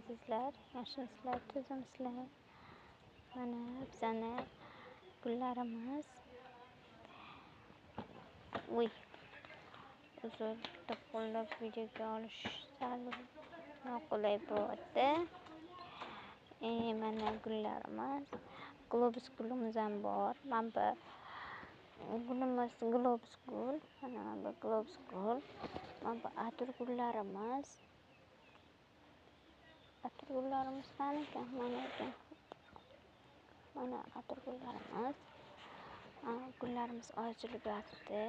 Azizlar, yaxshimisizlar, tuzukmisizlar? Mana bizani gullarimiz. Uy, uzr, bitta qo'llab videoga olish sal noqulay bo'lyapti. Mana gullarimiz. Globus gulimiz ham bor. Mana bu gulimiz globus gul. Mana bu globus gul. Mana bu atir gullarimiz. Atir gullarimiz qani ekan? Mana ekan. Mana atir gullarimiz. Gullarimiz ochilib yotibdi.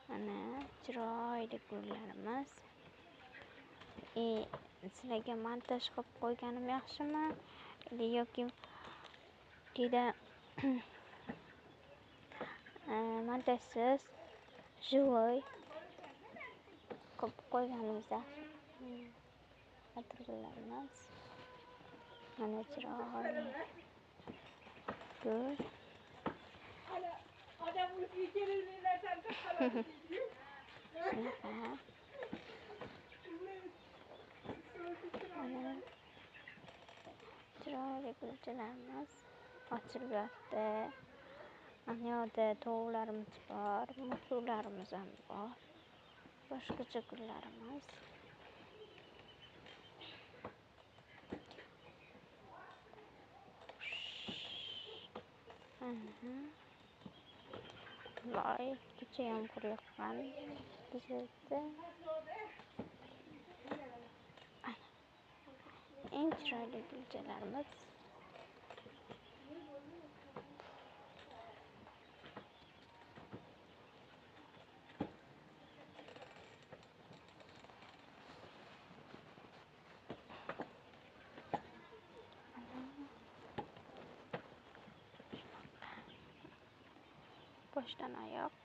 Mana chiroyli gullarimiz. Sizlarga montaj qilib qo'yganim yaxshimi? Yoki juda montajsiz живой qilib qo'yganimiz yaxshi. Atir gullarimiz. Mana chiroyli gul. Shunaqa. Mana chiroyli gulchalarimiz ochilib yotibdi. Ana yoqda tovuqlarimiz bor, mushuklarimiz ham bor. Boshqacha gullarimiz. Voy, kecha yomg'ir yoqqan bizda. Eng chiroyli gulchalarimiz. Boshdan oyoq.